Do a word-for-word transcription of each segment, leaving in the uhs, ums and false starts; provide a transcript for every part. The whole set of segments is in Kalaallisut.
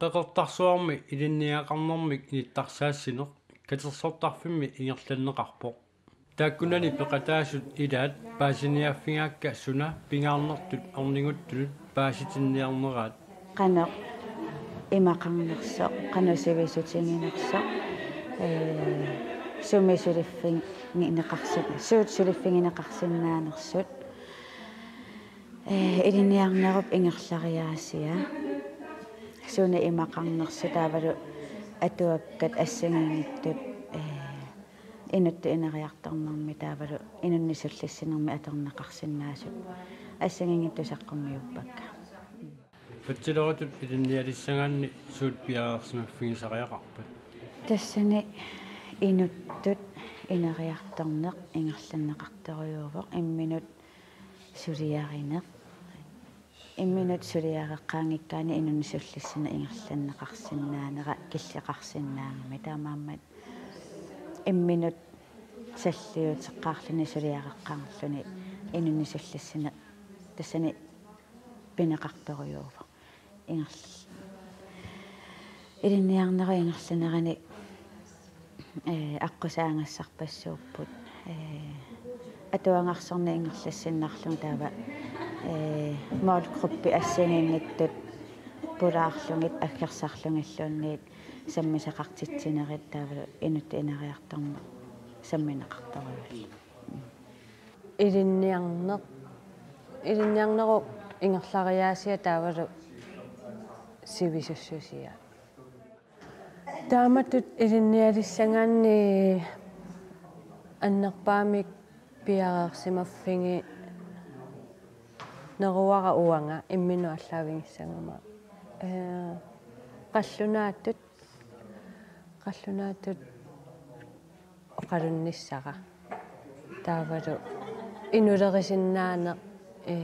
Qeqertarsuarmi ilinniagaqarnermik inittarsaassinneq katersortarfimmi ingerlanneqarpoq. Taakkunani peqataasut ilaat paasiniaaffigaakka suna pingaarnertut orniguttunut paasitinniarneraat. Qanoq imaqarnersoq, qanoq sivisutiginersoq, ee, sumi suliffigineqarsin-, suut suliffigineqarsinnaanersut, ee, ilinniarnerup ingerlariaasia, suna imaqarnersoq taavalu atuakkat assigiinngitsut, ee, inuttut ineriartornermi taavalu inunnik sullissinermi atorneqarsinnaasut assigiinngitsut saqqummiuppakka. Patsileritut ilinnialissagaanni suut piareersimaffigisariaqarpat? Tassani inuttut ineriartorneq ingerlanneqartorujuuvoq, imminut suliarineq. Imminut suliareqqaanngikkaanni inunnik sullissineq ingerlanneqarsinnaanera killeqarsinnaagami. Taamaammat imminut salliuteqqaarluni suliareqqaarluni inunnik sullissineq tassani pineqartorujuuvoq. Ingerl-, ilinniarnerup ingerlanerani, ee, aqqusaagassarpassuupput. Ee, atuagarsorneq ingerlassinnarlugu taava, ee, målgruppi assigiinngitsut pulaarlugit aggersarlugilluunniit sammisaqartitsinerit taavalu inuttut ineriartorneq sammineqartorujuuvoq. Ilinniarneq, ilinniarnerup ingerlariaasia taavalu sivisussusia. Taamatut ilinnialissagaanni annerpaamik piareersimaffigineruara uanga imminut aallaavigissagumaarpara. Ee, qallunaatut, qallunaatut oqalunnissara. Taavalu inulerisinnaaneq, ee,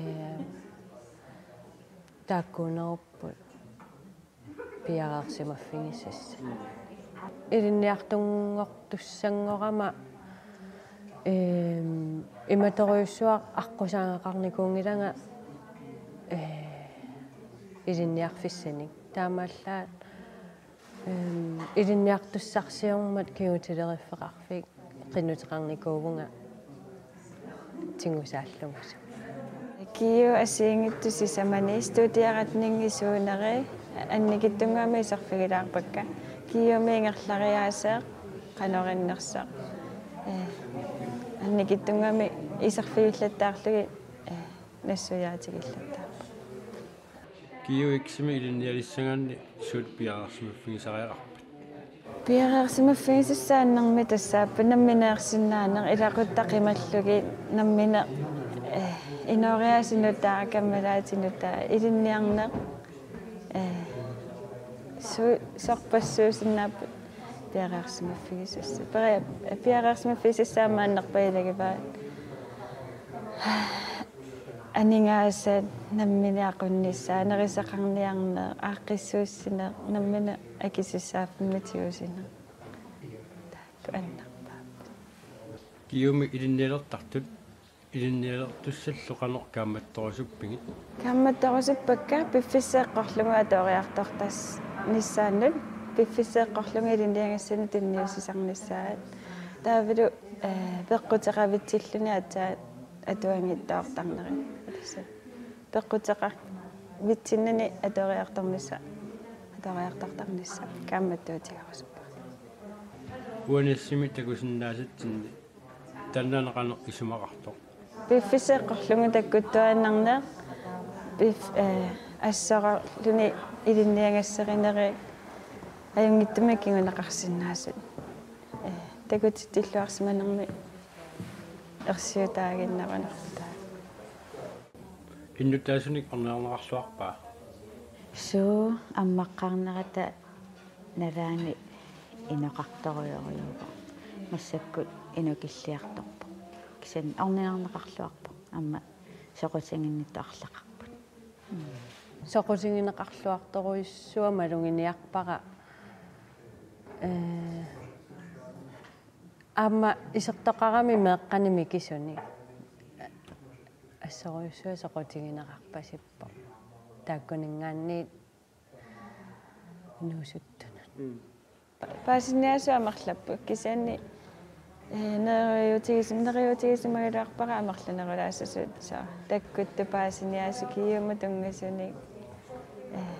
taakkuunerupput piareersimaffigisassat. Ilinniartunngortussanngorama, ee, imatorujussuaq aqqusaagaqarnikuunngilanga, ee, ilinniarfissanik. Taamaallaat, em, ilinniartussarsiormat kigutileriffeqarfik qinnuteqarnikuuvunga tigusaallugu. Kiu assigiinngitsut sisamani studieretningit suuneri annikitsunnguamik iserfigilaarpakka. Kiumi ingerlariaaseq qanoq innersoq. Ee, annikitsunnguamik iserfigillattaarlugit, ee, nassuiaatigillattaarput. Kiu X-imi ilinnialissagaanni suut piareersimaffigisariaqarpat? Piareersimaffigisussaannermi tassaapput nammineersinnaaneq, ilaquttat qimallugit, nammineq, ee, inooriaaseq nutaaq, kammalaaseq nutaaq, ilinniarneq, ee, su-, sorpassuusinnaapput piareersimaffigisussat. Pia-, piareersimaffigisussaat aamma annerpaat ilagivaat. Aningaasat nammineq aqunnissaat, nerisaqarniarneq, aaqqissuussineq, nammineq akisussaaffimmi tigusineq. Taakku annerpaapput. Kiumi ilinnialertartut, ilinnialertussallu qanoq kaammattorusuppigit? Kaammattorusuppakka piffissaq eqqorlugu atuariartortarnissaannut, piffissaq eqqorlugu ilinniagassani tunniussisarnissaat. Taavalu, ee, peqquteqavitsilluni aatsaat atuanngitsoortarneri. Tassa peqquteqavitsinnani atuariartornissa-, atuariartortarnissaa kaammattuutigerusuppara. Uani assimi takusinnaasatsinni taannaana qanoq isumaqartoq? Piffissaq eqqorlugu takkuttuaannarneq, piff-, ee, assorluni ilinniagassarinerit ajunngitsumik kinguneqarsinnaasut. Ee, takutitsilluarsimanermi ersiutaaginnarunartaa. Innuttaasunik ornigarneqarluarpa? Suu, ammaqqaarnerata nalaani inoqartorujorujuuvoq. Massakkut inukilliartorpoq. Kisianni ornigarneqarluarpoq. Aamma soqutiginnittut arlaqarput. Mm. Soqutigineqarluartorujussuaq maluginiarpara. Ee, aamma isertoqarami meeqqani mikisunik. Assorujussuaq soqutigineqarpasippoq. Taakkuninngaanniit Nuusuttunut. Paasiniaasut amerlapput kisianni, eh, neriuutigisum-, neriuutigisimagaluarpara amerlanerulaassuseq, soorlu takkuttut paasiniaasut kiumut tunngasunik, eh,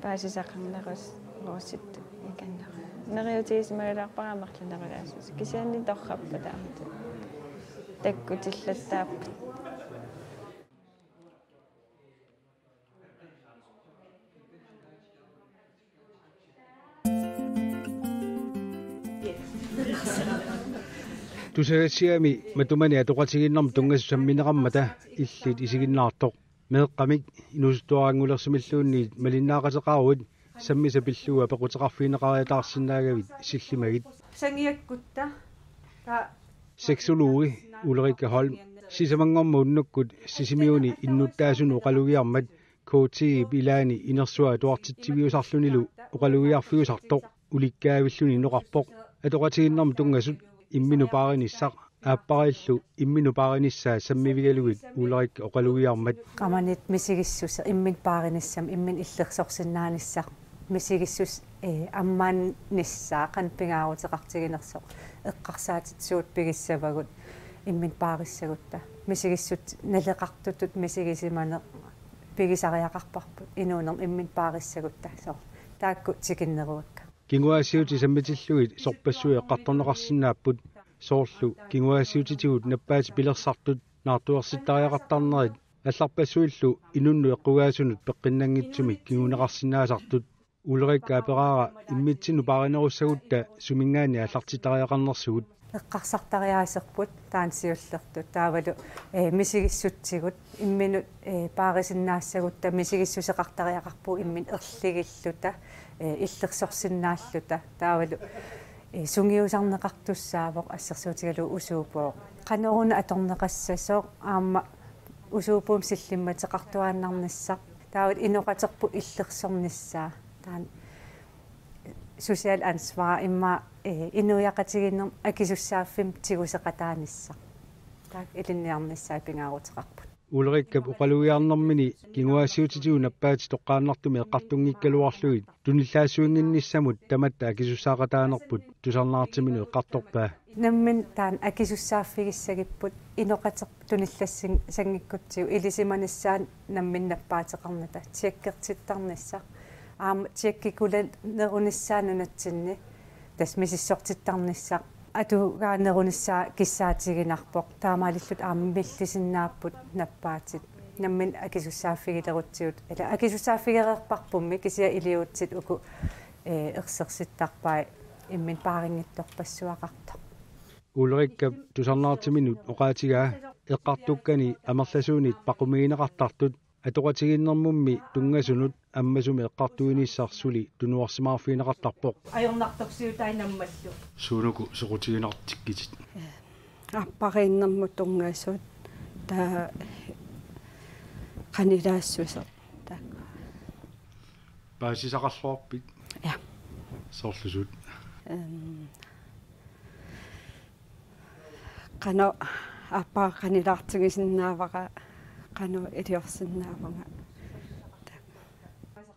paasisaqarnerus-, -rusuttut ikanneru. Neriuutigisimagaluarpara amerlanerulaassuseq kisianni torrappat taamatut takkutillattaapput. Tusagassiami matumani atoqatigiinnermut tunngasut sammineqarmata illit isiginnaartoq. Meeqqamik inuusuttuaranngulersumilluunniit malinnaaqateqaruit sammisat pillugu apeqquteqarfigineqariataarsinnaagavit sillimagit. Sangiakkutta. Taa. Sexologi Ulrikka Holm sisamanngormat unnukkut Sisimiuni innuttaasunut oqalugiarmat K T-ip ilaani inersuaq atuartitsiviusarlunilu oqalugiarfiusartoq ulikkaavilluni inoqarpoq. Atoqatigiinnermut tunngasut imminut paarinissaq aappariillu imminut paarinissaa sammivigalugit Ulrikka oqalugiarmat. Qamanit misigissuseq imminut paarinissaq, imminut illersorsinnaanissaq, misigissuseq, eh, ammaannissaa qanoq pingaaruteqartiginersoq, eqqarsaatit suut pigissavagut imminut paarissagutta, misigissutsit naleqartutut misigisimaneq pigisariaqarparput inuunermi imminut paarissagutta, soorlu taakku tikinneruakka. Kinguaassiutit sammitillugit sorpassuit eqqartorneqarsinnaapput, soorlu kinguaassiutitigut nappaatit pilersartut naartuersittariaqartarnerit allarpassuillu inunnut eqqugaasunut peqqinnanngitsumik kinguneqarsinnaasartut. Ulrikka aperaara immitsinnut paarinerussagutta suminngaanniit aallartittariaqarnersugut. Eqqarsartariaaserput taanna siullertut taavalu, eh, misigissutsigut imminut, eh, paarisinnaassagutta misigissuseqartariaqarpugut imminut erligilluta, eh, illersorsinnaalluta taavalu, eh, sungiusarneqartussaavoq assersuutigalugu usuupoq. Qanoruna atorneqassasoq aamma usuup sillimmateqartuaannarnissaq. Taavalu inoqaterput illersornissaa. Taanna social ansvar immaqa, eh, inuiaqatigiinnermut akisussaaffimmik tiguseqataanissaq. Taakku ilinniarnissaat pingaaruteqarput. Ulrikkap oqalugiarnermini kinguaassiutitigut nappaatit toqqaannartumik eqqartunngikkaluarlugit tunillaassuinnginnissamut tamatta akisussaaqataanerput tusarnaartiminut eqqartorpaa. Nammineq taanna akisussaaffigissagipput inoqaterput tunillassanngikkutsigu ilisimanissaa nammineq nappaateqarnata tjekkertittarnissaq. Aamma tjekkikulanerunissaa nunatsinni tassa misissortittarnissaq. Atugaanerunissaa kissaatiginarpoq. Taamaalilluta aamma millisinnaapput nappaatit. Nammineq akisussaaffigilerutsigu. Ila akisussaaffigereerparpummi kisianni iliuutsit uku, eh, ersersittarpai imminut paarinngitsorpassuaqartoq. Ulrikkap tusarnaartiminut oqaatigaa eqqartukkani amerlasuunit paqumigineqartartut atoqatigiinnermummi tunngasunut ammasumik eqqartuinissaq suli tunuarsimaarfigineqartarpoq. Ajornartorsiutai nammallu. Suunuku soqutiginartikkitit? Aappariinnermut tunngasut, taava qanilaassuseq. Taava. Paasisaqarluarpit? Ja. Soorlu suut? Ehm, qanoq aappara qanilaartigisinnaavara, qanoq iliorsinnaavunga.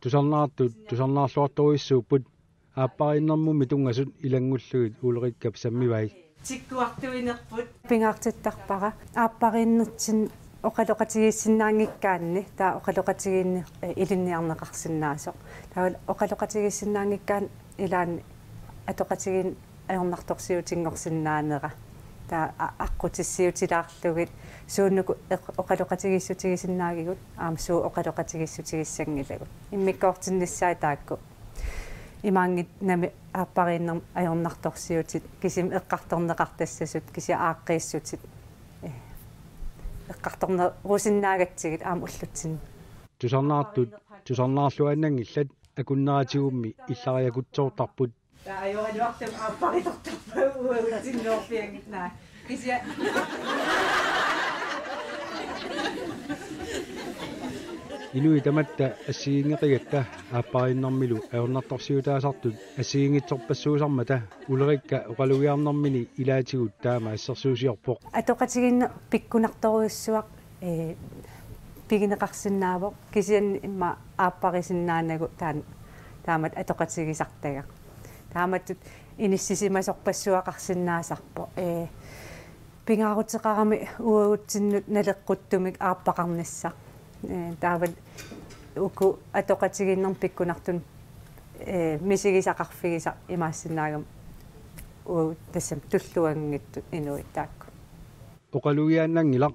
Tusarnaartut tusarnaarluartorujussuupput. Aappariinnermummi tunngasut ilanngullugit Ulrikkap sammivai. Tikkuartuinerput. Pingaartittarpara aappariinnertut oqaloqatigiissinnaanngikkaanni, taava oqaloqatigiinneq, eh, ilinniarneqarsinnaasoq. Taava oqaloqatigiissinnaanngikkaanni ilaanni atoqatigiinneq ajornartorsiutinngorsinnaanera. Taava a-, aqqutissiutilaarlugit suunuku eq-, oqaloqatigiissutigisinnaagivut aamma suut oqaloqatigiissutigissanngilagut. Immikkoortinnissaat taakku. Imaanngitsoq nammineq aappariinnermut ajornartorsiutit, kisimik eqqartorneqartassasut, kisianni aaqqiissutit, eh, eqqartornerusinnaagatsigit aamma ullutsinni. Tusarnaartut tusarnaarluaannanngillat, akunneratigut illariakutsoortarput. Taava ajoraluartumik aapparilertarpaa uagutsinnuarpianngitsoq. Kisianni inuit tamatta assigiinngeqigatta aappariinnermilu ajornartorsiutaasartut assigiinngitsorpassuusarmata Ulrikka oqalugiarnermini ilaatigut taama assersuusiorpoq. Atoqatigiinneq pikkunartorujussuaq, eh, pigineqarsinnaavoq, kisianni immaqa aapparisinnaanagu taanna Taamatut atoqatigisartagaq. Taamatut inissisimasorpassuaqarsinnaasarpoq. Ee, pingaaruteqarami uagutsinnut naleqquttumik aappaqarnissaq. Ee, taava uku atoqatigiinnermut pikkunartunut, ee, misigisaqarfigisaq imaassinnaagami uagut tassami tulluanngitsut inuit taakku. Oqalugiaannanngilaq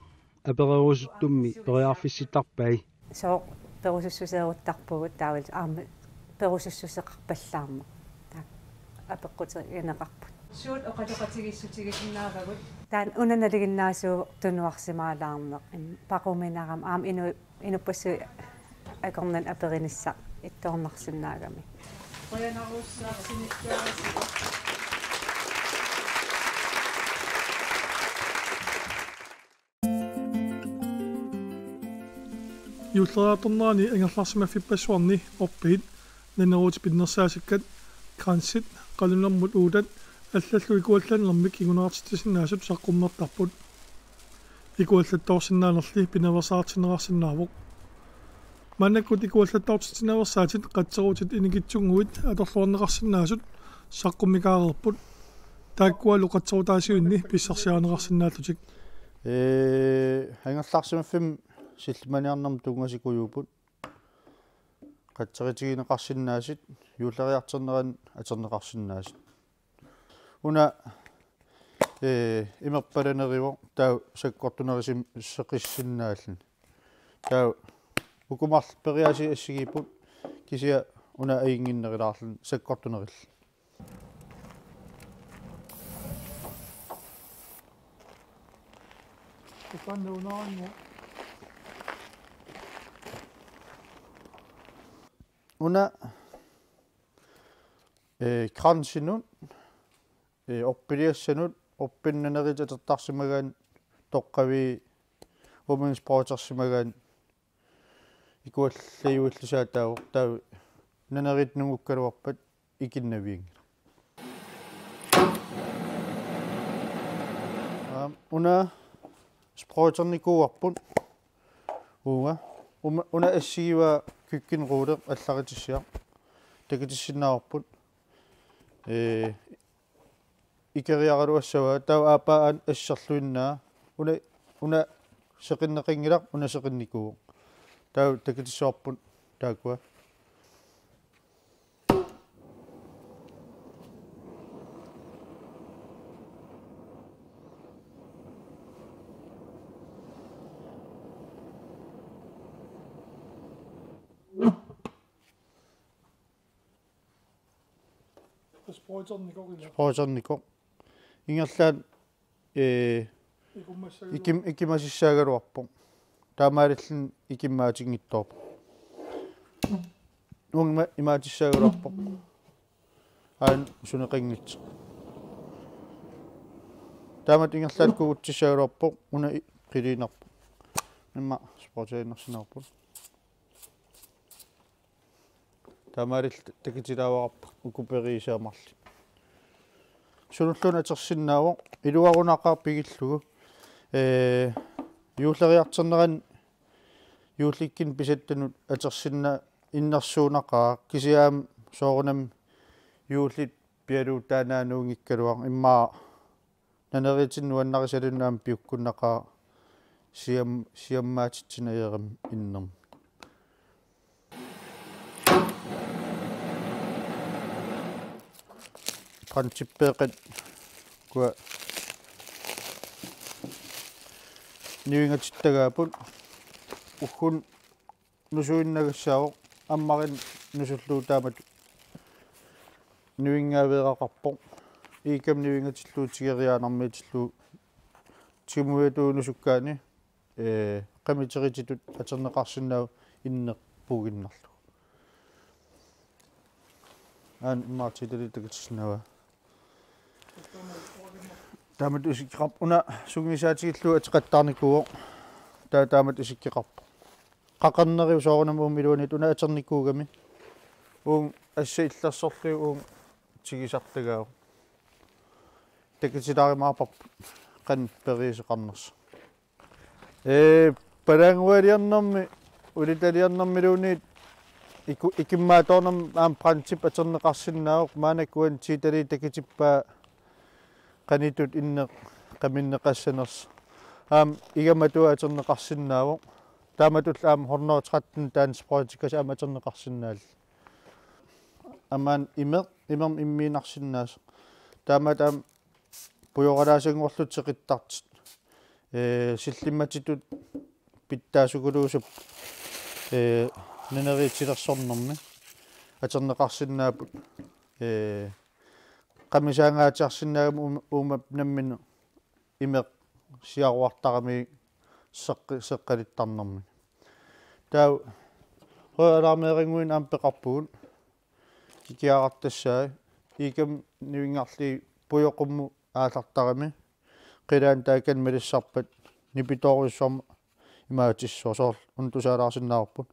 apererusuttummi periarfissittarpai. Sooq perusussuseeruttarpugut taavalu aamma perusussuseqarpallaarneq. Taakku apeqqutigineqarput. Suut oqaloqatigiissutigisinnaavagut? Taanna una nalinginnaasuuvoq tunuarsimaalaarneq, im, paquminarami aamma inu-, inuppassuit akornanni aperinissaq ittoornarsinnaagami. Qujanarsuaq sinittuarisi. Juulleriartornerani angerlarsimaffippassuarni orpiit, naneruutit pinnersaasakkat, kransit, qalunermut uutat allallu ikuallannermik kinguneqartitsisinnaasut saqqummertarput. Ikuallattoorsinnaanerli pinaveersaartinneqarsinnaavoq. Maannakkut ikuallattoortitsinaveersaatit qatserutit inikitsunnguit atorluarneqarsinnaasut saqqummikaareerput. Taakkualu qatserutaasivinni pissarsiarineqarsinnaallutik. Ee, angerlarsimaffimmi sillimaniarnermut tunngasikujuupput. Qatseritigineqarsinnaasut, juulleriartornerani atorneqarsinnaasut. Una, ee, imerpalaneruvoq taava sakkortunerusim-, seqissinnaalluni. Taava uku marluk periaasiit assigiipput kisianni una ajunnginnerulaarluni sakkortunerullugu. Ukanna unaanni. Una, ee, kransinut, ee, orpiliassanut, orpinnut naneriit atortarsimagaanni toqqavii uuminnga sprøjtersimagaanni ikuallajuillusaataavoq, taava naneriit nungukkaluarpat ikinnavianngilaq. Aam, una sprøjternikuuarput. Uunga. Uma, una assigivaa køkkenrulle allaritissiaq. Takutissinnaavarput. Ee, ikeriaraluassavaa, taava aappaa aana asserluinnaa. Una, una seqinneqanngilaq, una seqinnikuuvoq. Taava takutissavarput taakkua. Sprøjternikoq ila. Sprøjternikoq. Ingerlaannaq, ee, ikummassaagaluarpoq. Ikim-, ikumasissaagaluarpoq. Taamaalilluni ikimmaatinngitsoorpoq. Uunga imaatissaagaluarpoq. Aana suneqanngitsoq. Taamatut ingerlaannaq kugutsissaagaluarpoq. Una i-, qiliinnarpoq. Immaqa sprøjteriinnarsinnaavoq. Taamaalilluta takutilaavarput uku periusiat marluk. Sunulluunniit atorsinnaavoq iluarunaqaaq pigillugu. Ee, juulleriartornerani juullikkunni pisattunut atorsinnaannaq innersuunnaqaaq, kisianni aamma soorunami juullit pialuutaanuunngikkaluaq, immaqa naneriitinut nuannarisalinnik aamma piukkunnaqaaq siam-, siammaatitsineq ajoramik innermik. Qantsippeeqat ukua niuingatittagaapput, ugguuna nusuinnagassavoq, ammarinneq nusullugu taamatut niuingaaveeraqarpoq. Iikkami niuingatillugu tigoriaannarmiitillugu tigummiutut nusukkaanni, ee, qamiterititut atorneqarsinnaavoq inneq puinnarlugu. Aana immaqa tiitallit takutissinnaavaa. Taamatut isikkoqarpoq, una sungiusaatigillugu ateqattaarnikuuvoq. Taava taamatut isikkoqarpoq. Qaqorneruvoq soorunami uuma iluaniittut, una atornikuugami. Uunga assat illersorlugu uunga tigusartagaavoq. Takutilaarumaarparput qanoq periuseqarnersoq. Ee, palaanngualiarnermi, ulitaliarnermiluunniit iku-, ikimmaatoornermi aamma Brandtip atorneqarsinnaavoq, maannakkut uani tiitali takitippaa qanittut inneq qaminneqassanersoq. Aamma igamatua atorneqarsinnaavoq. Taamatullu aamma hundrede tretten dansk sprøjtekasse aamma atorneqarsinnaallutik. Aamma imeq, imermik immiinnarsinnaasoq. Taamaat aamma pujoralaasanngorlutik seqittartut. Ee, sillimmatitut pitsaasukuluusup, ee, naneriitsilersornermi atorneqarsinnaapput. Ee, qamisaangaatsiarsinnaagami uum-, uumap nammineq imeq siaruartarami seqqi-, seqqalittarnermini. Taava Røde Alarmeerannguit aamma peqarpugut. Ikiaqartassaat. Iikkami nivinngarlugit pujoq qummut aallartarami. Qilaanni taakani malissarpat nipitoorujussuarmik imaatissuaq, soorlu una tusaalaarsinnaavarput.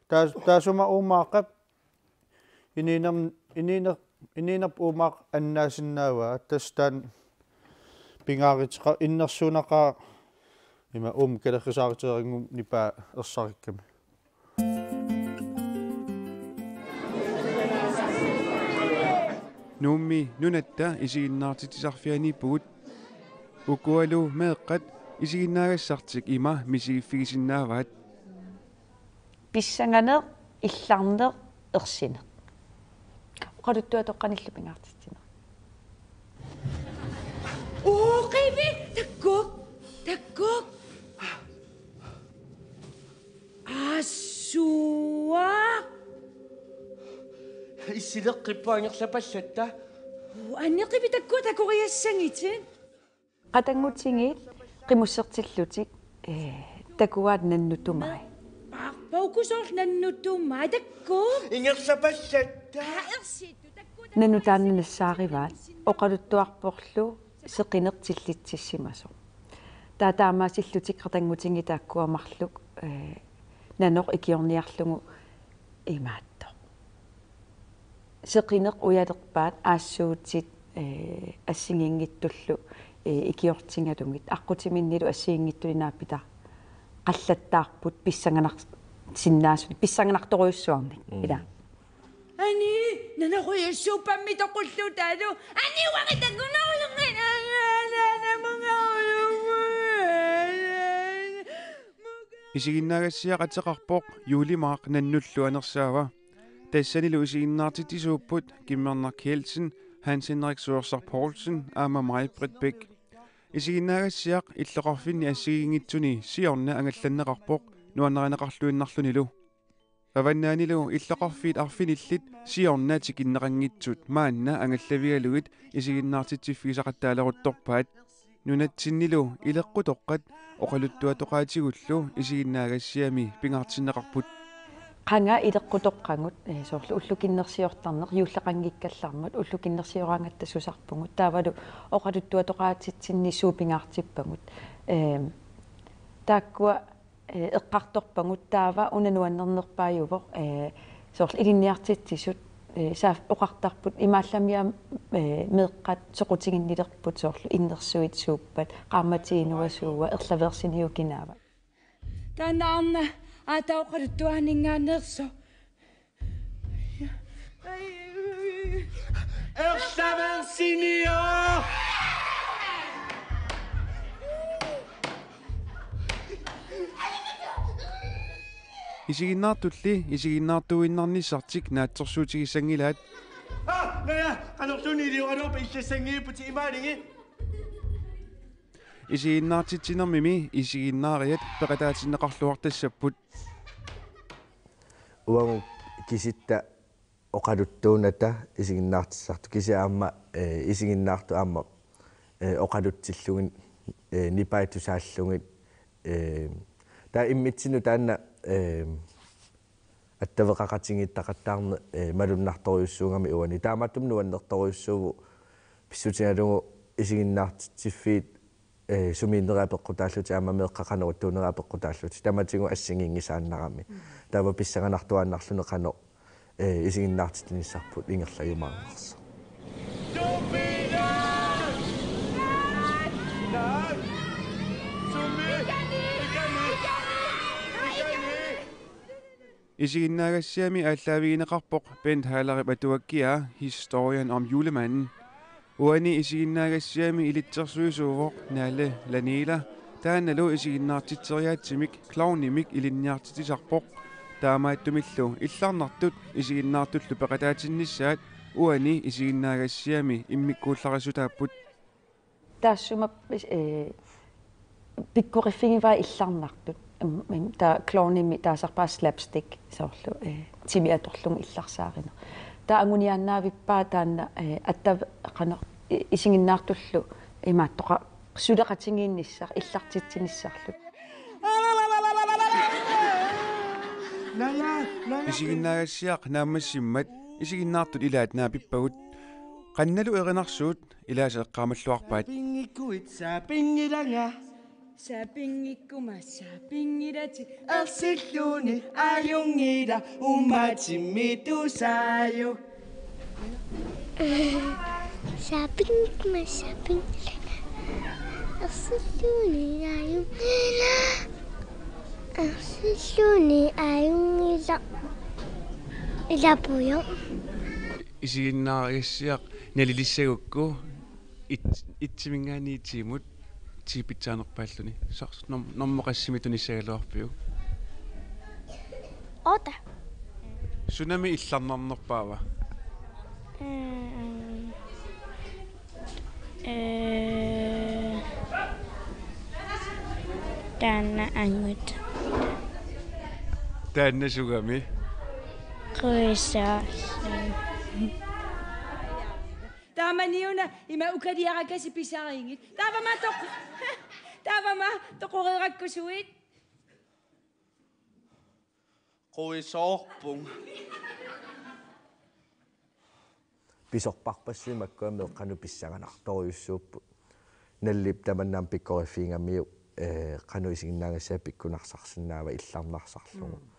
Taas-, taassuma uumaaqqap iniinnerm-, iniinner-, iniinnerput uumaaqqap annaasinnaavaa, tassa taanna pingaaruteqarpoq innersuunnaqaaq ima uuma kalerrisaarutigereeranngummut nipaa ersarikkami. Nuummi Nunatta isiginnaartitsisarfianiippugut. Ukualu meeqqat isiginnaagassartik ima misigiffigisinnaavaat. Pissanganeq, illarneq, ersineq. Oqaluttuatoqqanillu pingaartitsineq. Uu, qivi, takkuk, takkuk. Assua. Issileqqippoq angerlapallatta. Uu, anni qivi takkuk takoriassanngitsit. Qatanngutigiit qimussertillutik, ee, takuaat nannutumai. Paarpauku soorlu nannutumai, takkuk. Ingerlapallatta. Aa, ersittut, takkuk. Nannut taanna nassaarivaat, oqaluttuarporlu seqineq tillitsissimasoq. Taava taamaasillutik qatanngutigiit taakkua marluk, ee, nanoq ikiorniarlugu imaattoq. Seqineq ujalerpaat aassuutit, ee, assigiinngitsullu, ee, ikiortigalugit. Aqqutiminnilu assigiinngitsunik naapitaqallattaarput pissanganarsinnaasunik, pissanganartorujussuarnik. Mm. Ila. Ani, nanorujussuuppammi toqullutaalu. Ani, uanga takunerullunga. Isiginnaagassiaq ateqarpoq Juulimaaq nannullu anersaava. Tassanilu isiginnaartitsisuupput Kimmernaq Kielsen, Hans Henrik Suersaq Poulsen aamma Maj-Britt Bech. Isiginnaagassiaq illoqarfinni assigiinngitsuni siorna angallanneqarpoq nuannarineqarluinnarlunilu. Avannaanilu illoqarfiit arfinillit siorna tikinneqanngitsut maanna angallavigalugit isiginnaartitsiffigisaqattaaleruttorpaat. Nunatsinnilu ileqqutoqqat oqaluttuatoqaatigullu isiginnaagassiami pingaartinneqarput. Qanga ileqqutoqqagut, ee, soorlu ullukinnersiortarneq juulleqanngikkallarmat ullukinnersioraangatta susarpugut. Taavalu oqaluttuatoqaatitsinni suut pingaartippagut. Ee, taakkua ee, eqqartorpagut taava una nuannernerpaajuvoq, ee, soorlu ilinniartitsisut, ee, saa oqartarput imaallamia, ee, meeqqat soqutiginnilerput soorlu innersuit suuppat, qaammatit inuasuua, erlaveersiniu kinaava. Taanna arnaq aatsaat oqaluttuaaninngaanneersoq. Erlaveersinio! Isiginnaartulli isiginnaartuinnarnissartik naatsorsuutigissanngilaat. Ah, naja, qanorluunniit iliugaluarpat illassanngiipputit imaaligi. Isiginnaartitsinermimi isiginnaariat peqataatinneqarluartassapput. Uagut kisitta oqaluttuunata isiginnaartitsisartut kisianni aamma, ee, isiginnaartut aamma, ee, oqalutsillugit, ee, nipaat tusaallugit, ee, taava immitsinnut taanna, ee, attaveqaqatigiittaqattaarneq, ee, malunnartorujussuugami uani. Taamaattumik nuannertorujussuuvoq pissutigalugu isiginnaartitsiffiit, ee, sumiinnerit apeqqutaallutik aamma meeqqat qanoq ittuunerit apeqqutaallutik. Tamatigut assigiinngisaannarami. Mm. Taava pissanganartuaannarluni qanoq, ee, isiginnaartitsinissarput ingerlajumaarnersoq. Sumi! Sumi! Isiginnaagassiami aallaavigineqarpoq Bent Haalerip atuakkiaa Historien om julemanden. Uani isiginnaagassiami ilitsersuisuuvoq Nalle Lanila, taannalu isiginnaartitseriaatsimik klovnimik ilinniartitsisarpoq. Taamaattumillu illarnartut isiginnaartullu peqataatinnissaat uani isiginnaagassiami immikkuullarissutaapput. Taassuma, eh, pikkoriffigivaat illarnartut. Im, im, taava klovnimi taasarpaat slapstick soorlu, eh, timi atorlugu illarsaarineq. Taava anguniaannaavippaa taanna, eh, attav-, qanoq, i-, isiginnaartullu imaattoqarpoq suleqatigiinnissaq illartitsinissarlu. Isiginnaagassiaq naammassimmat isiginnaartut ilaat naapippagut. Qannalu erinarsuut ilaasa eqqaamalluarpaat. Saapinngikkuit saapinngilanga. Saapingikkumaat saapinngilaatit. Ersilluni ajunngilaq uummatimmi tusaajuk. Saapingikkumaat saapinngilanga. Ersilluni ajunngilaq. Ersilluni ajunngilaq. Ilapuju. Isiginnaagassiaq nalilissagukku et-, etiminngaanniit tiimut ti pitsaanerpaalluni. Soorlu norm-, normu qassimi tunissagaluarpiuk? Otte. Sunami illarnarnerpaava? Mm. Eh, taanna angut. Taanna sugami? Quissaarluni. Taamaniuna ima ukaliarakasi pisarigit. Taavama toq-, taavama toqoreerakkusuit. Quisoorpunga. Pisorparpassuit makkua meeqqanut pissanganartorujussuupput. Nallip tamanna aamma pikkoriffigigamigit, eh, qanoq isiginnaagassiaq pikkunarsarsinnaava illarnarsarlugu. Mm.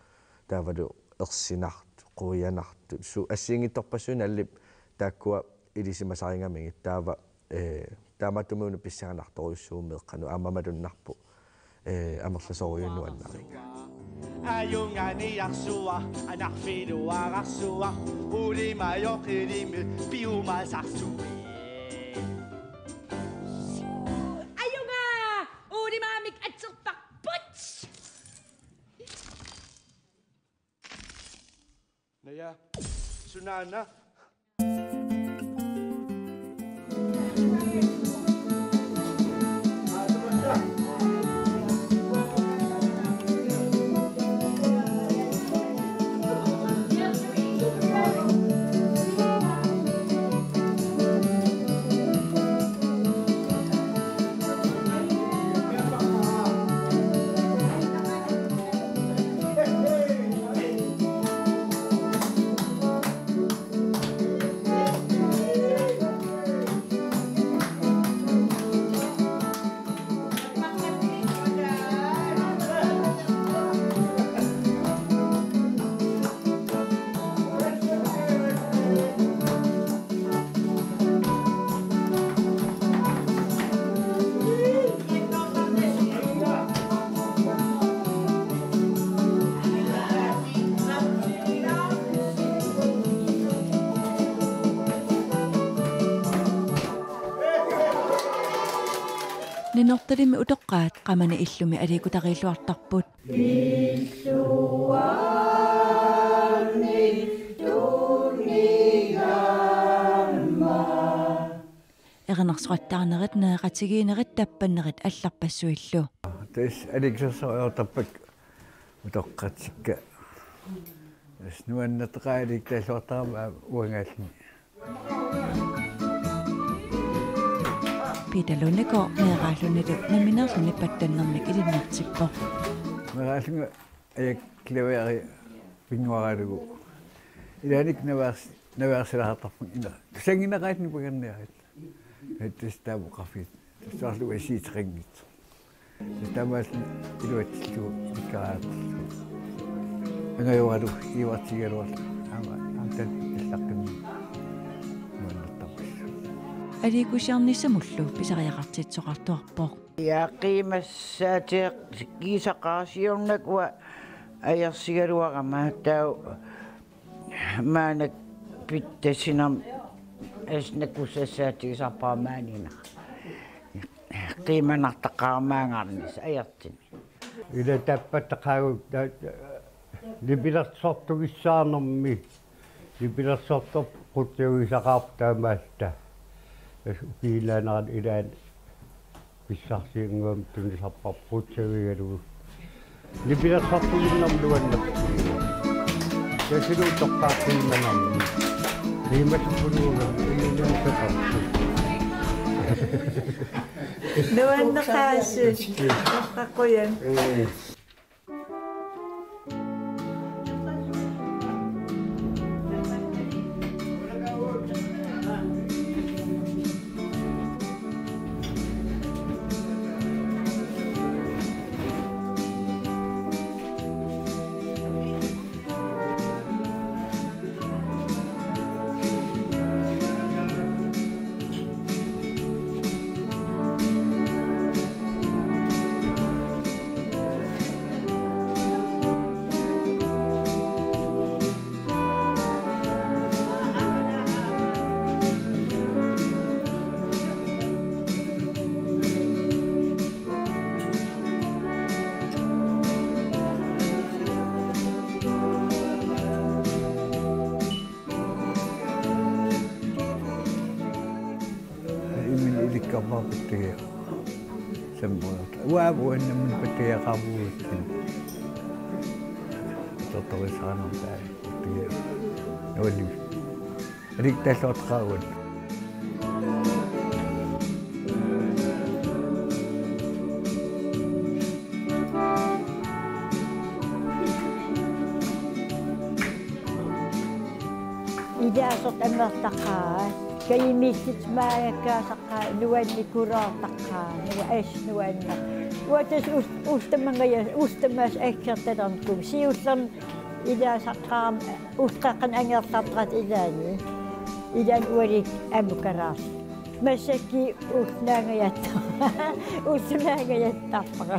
Taavalu ersinartut, quianartut, su-, assigiinngitsorpassuit nallip taakkua ilisimasarigamigit taava, eh, taamaattumik una pissanganartorujussuuvoq meeqqanut aamma malunnarpoq, eh, amerlasoorujussuaq nuannarigakku. Ajunganiarsuaq, anarfiluararsuaq, ulimajoq ilimi piumasarsuaq. Ajunga! Ulimaamik atserparput! Naja, sunaana? Nanortalimmi utoqqaat qamani illumi aliikkutariilluartarput. Erinarsoqattaarnerit, nereqatigiinnerit, tappannerit allarpassuillu. Tassa aliikkusersortarpakka utoqqatsikka. Tassa nuannertaqaat aliikkutaalluartarama uangaalluni. Peter Lundegaard meeraallunilu nammineerluni pattannermik ilinniartippoq. Meeraallunga ajakklaviari pinnguaralugu. Ilaanni naveers-, naveersilaartarpunga ina. Kusangineqaat nipangerniarit. Tassa taama oqarfiit. Tassa soorlu uasiiteqanngitsoq. Tassa taamaalilluni iluatsillugu ilikkaraatillugu. Angajoralu iuartigigaluarlugu. Aamma, aamma taanna allaqqinni nuannertarpassuit. Aliikkusiarnissamullu pisariaqartitsisoqartuarpoq. Qiimassaateq kiisaqaasiornak uanga Ajorsigaluarama taava maanna pitsaasinermi asnakussassaatigisarpara maaniinera. Qiimanartaqaramaangaarnissaq ajortumi. Ila tappattaqaagut ta-, nipilersortugissaarnermi. Nipilersortorput qutsiugisaqaarput taamaallaat. Tassa ukiinnaanera ilaanni pissarsiannguamik tunisarparput qutsiugigalugu. Nipilersortuinnarmik nuannerpoq. Tassa utoqqaat qiimanarmik. Qiimasuppunuuga qiimanartaqarput. Nuanneqaasi. Qaqujan. Imminut ilikkarpara pattagiaq. Sammuarta. Uanga uannamminut pattagiaqarpugut. Tortorisaanertaa pattagiaq. Nuali. Alik talloortaqaagut. Ilaasortat amerlaqaat, kajimiitsit maannakkut aasaqaat, nuannikuloortaqaat, nua-, as nuanneq. Uagut tassa ul-, ullut tamaasa, ullut tamaasa aggertalernikkut, siullermik ilaasaqqaarama, ullut qeqqanut angerlartaratta ilaanni. Ilaanni ualikkut ammukalaarluni. Massakkut ulloq naangajatta-, ulloq naangajattarpara.